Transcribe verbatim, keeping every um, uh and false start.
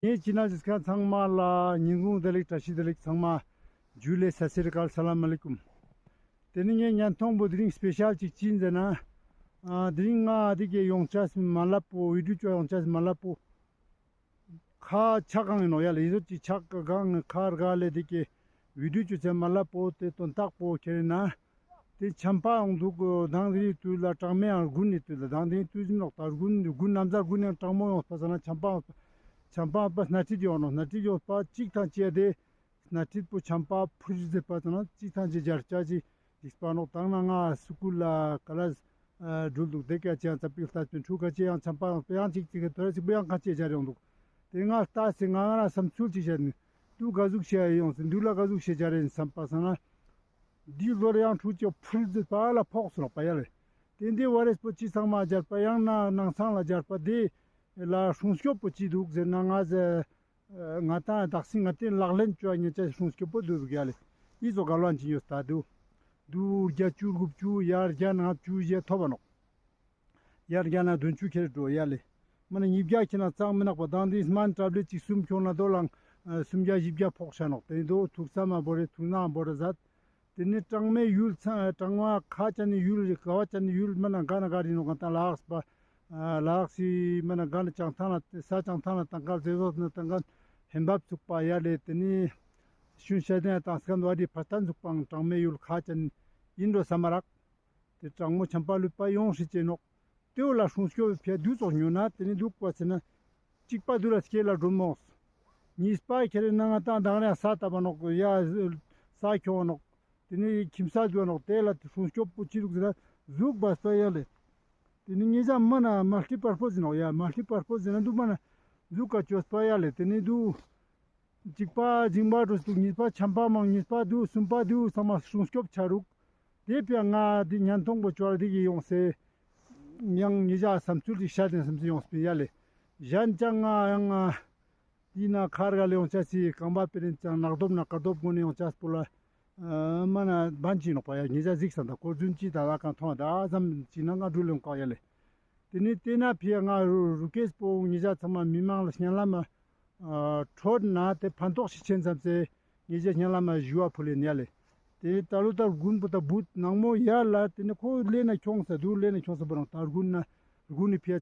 ངའི་ཅེ་ནལ་གཟིགས་མཁན་ཚང་མ་ལ་ཉིན་གུང་བདེ་ལེགས། བཀྲ་ཤིས་བདེ་ལེགས། ཚང་མ་ཇུ་ལེ། སཏ་སི་རི་ཨ་ཀཱལ། ས་ལམ་ཨ་ལེ་ཀུམ། དེ་ནི་ངའི་བརྙན་ཐུང་པོ་དེ་རིང་སྤེ་ཤལ་ཅིག་ཅི་ཨིན་ཟེར་ན། ཨ་དེ་རིང་ང་འདི་གི་ཡོང་ཅེས་མ་ལབ་པོ། བི་ཌིའོ་ཅོ་ཡོང་ཅེས་མ་ལབ་པོ། ཁ་ཆག་གང་ཡིན་ནོག་ཡ་ལེ། ཡིན་ཟོ་ཅིག་ཆག་གང་ཁ་རྒ་ལེ། དེ་གི་བི་ཌིའོ་ཅོ་ཅེས་མ་ལབ་པོ། དེ་དོན་དག་པོ་ཁྱེར་ན། དེ་ཆམ་པ་ཡོང་འདུག། དང་དེ་རིང་དུས་ལ་གྲང་མོ་ཡང་དགུན་ནི་དུས་ལ། དང་དེ་རིང་དུས་ཟིམ་ལོག་ད་དགུན་དགུན་ནམ་ཟླ་དགུན་ཡང་གྲང་མོ་ཡོང་པ་ས་ན་ཆམ་པ་ཆམ་པ་པ་སྣ་ཁྲིད་ཡོང་ནོག། སྣ་ཁྲིད་ཡོང་པ་གཅིག་དང་གཅིག་དེ་སྣ་ཁྲིད་པོ་ཆམ་པ་ཕུར་ཟེར་པ་ཙ་ན་གཅིག་ཐང་ཅིག་སྦྱར་ཅེས་ཅིག་ཞིག་པ་ནོག། དང་ན་ང་སི་ཀུལ་ལ་ཀ་ལཱས་འགྲུལ་འདུག། དེ་སྐད་ཅེས་ཡང་ཙ་པིག་ལྟ་སྤྱོད་འཁྲུག་ག་ཅེས་ཡང་ཆམ་པ་ཡང་ཅིག་ཅིག་གི་དོ་ར་ཅིག་པོ་ཡང་ག་ཅེས་སྦྱར་ཡོང་འདུག། དེ་ང་ལྟ་སེ་ང་ང་རང་བསམ་ཚུལ་ཅིག་བཤད་ནི་དུ་ག་ཟུག་བཤད་ཡོང་སེ་འདུག་ལ་ག་ཟུག་བཤད་སྦྱར་ཡིན་བསམ་པ་སང་ན། འདི་ལོར་ཡང་འཁྲུག་ཅེས་ཕུར་ཟེར་པ་ལ་ཕོག་སོང་ནོག་པ་ཡ་ལེ། དེ་འདི་ཝའི་རས་པོ་ཅི་ཚང་མ་སྦྱར་པ་ཡང་ན་ནང་ཚང་ལ་སྦྱར་པ་དེ་ལ་སྲུང་སྐྱོབ་པོ་ཅི་འདུག་ཟེར་ན། ང་ཟེར་ང་ཏང་དག་སི་ང་ཏེ་ལག་ལེན་བཅོ་ཉེ་ཆ་སྲུང་སྐྱོབ་པོ་འདུག་ཡ་ལེ། ཨི་ཙོགས་ག་ལོན་ཅི་ཡོད་ད་འདུག། འདུག་བརྒྱ་བཅུ་དགུ་བཅུ་ཡར་བརྒྱ་ལྔ་བཅུ་ཞེ་ཐོབ་པ་ནོག། ཡར་བརྒྱ་ན་བདུན་ཅུ་ཁྱེར་འགྲོ་ཡ་ལེ། མ་ན་ཉིས་བརྒྱ་ཁྱེར་ན་ཙང་མི་ནག་པ། དང་དེ་སྨན་ཊབ་ལེཊ་ཅིག་གསུམ་ཁྱོང་ན་དོ་ལང་སུམ་བརྒྱ་བཞི་བརྒྱ་ཕོག་ཤ་ནོག། དེ་དོ་ཐུག་ས་མ་བོ་རེ་ཐུག་ན་བོ་རེ་ཟད། དེ་ནི་གྲང་མོའི་ཡུལ་ཚང་གྲང་བ་ཁ་ཅན་ནི་ཡུལ་ག་བ་ཅན་ནི་ཡུལ་མ་ན་ག་ན་ག་རི་ནོག་ག་ད་ལགས་པ། ལགས་སི་མ་ན་ག་ན་བྱང་ཐང་ལ་ས་བྱང་ཐང་ལ་དང་ག་ཟེ་བོ་ན་དང་ག་ཧེན་བབ་ཚུགས་པ་ཡ་ལེ། དེ་ནི་ཤུན་ཤ་དན་དང་སྐམ་བ་རི་ཕ་སྟན་ཚུགས་པའང་གྲང་མོའི་ཡུལ་ཁ་ཅན་ཡིན་འགྲོ་ས་མ་རག། དེ་གྲང་མོ་ཆམ་པ་ལུད་པ་ཡོང་སྲིད་ཅེ་ནོག། དེ་བོ་ལ་སྲུང་སྐྱོབ་ཕི་འ་དུ་ཙོགས་ཉོ་ན་དེ་ནི་འདུག་པ་ཟེར་ན། གཅིག་པ་དུ་ལ་སྐྱེ་ལ་སྒྲོམ་མོ། གཉིས་པ་ཁྱེར་ན་ང་ཏང་དང་རེ་ས་ཏ་བ་ནོག་ཡ། ས་ཁྱོང་ནོག། དེ་ནི་ཁྱིམ་ས་དུ་ནོག། དེ་ལ་དེ་སྲུང་སྐྱོབ་པོ་ཅི་འདུག་ཟེར་ན་གཟུགས་བས་པ་ཡ་ལེ། དེ་ནི་ཉེ་ཞ་མ་ན་མལ་ཊི་པར་པོས་ནོག་ཡ། མལ་ཊི་པར་པོས་ཟེར་ན་འདུག་མ་ན་གཟུགས་ཀ་བཅོས་པ་ཡ་ལེ། དེ་ནི་འདུག། གཅིག་པ་འཇིང་པ་འགྲོ་སྟུག། གཉིས་པ་ཆམ་པ་མང་། གཉིས་པ་དུ་གསུམ་པ་དུ་ཚང་མ་སྲུང་སྐྱོབ་ཆ་རུག། དེ་ཕི་འ་ང་དེ་ཉན་ཐོང་པོ་ཅོར་དེ་གི་ཡོང་སེ་ཡང་ཉེ་ཞ་བསམ་ཚུལ་ཅིག་བཤད་དེ་བསམ་ཚུལ་ཡོང་སྤིན་ཡ་ལེ། གཞན་ཅང་ང་ཡང་ང་དེ་ན་ཁར་ག་ལེ་ཡོང་ཆ་སི་རྐང་པ་པེ་རེན་ཅང་ནག་རྡོབ་ན་དཀར་རྡོབ་གོ་ནེ་ཡོང་ཆ་སྤོ་ལ་མ་ན་བན་ཅི་ནོག་པ་ཡ། ཉེ་ཞ་གཟིགས་ས་ད་ཀོ་རྫུན་ཅི་ད་ལ་གང་མཐོང་ད་ཙམ་ཅི་ན་ང་འགྲུལ་ཡོང་ཀ་ཡ་ལེ། དེ་ནི་དེ་ན་ཕི་ང་རུ་རུ་ཀེས་པོ་ཉེ་ཞ་ཚང་མ་མི་མང་ལ་སྙན་ལམ་ཨ་འཕྲོད་ན་དེ་ཕན་ཐོགས་ཤིག་ཆེན་ཙམ་སེ་ཉེ་ཞ་སྙན་ལམ་ཞུ་བ་ཕུལ་ལེ་ཡ་ལེ། དེ་ད་ལོ་ད་དགུན་པོ་ད་བུད་ནང་མོ་ཡར་ལ་དེ་ནི་ཁོ་ལེ་ན་ཁྱོང་ས་དུ་ལེ་ན་ཁྱོང་ས་པོ་རང་ད་དགུན་ན་དགུན་ནི་ཕི་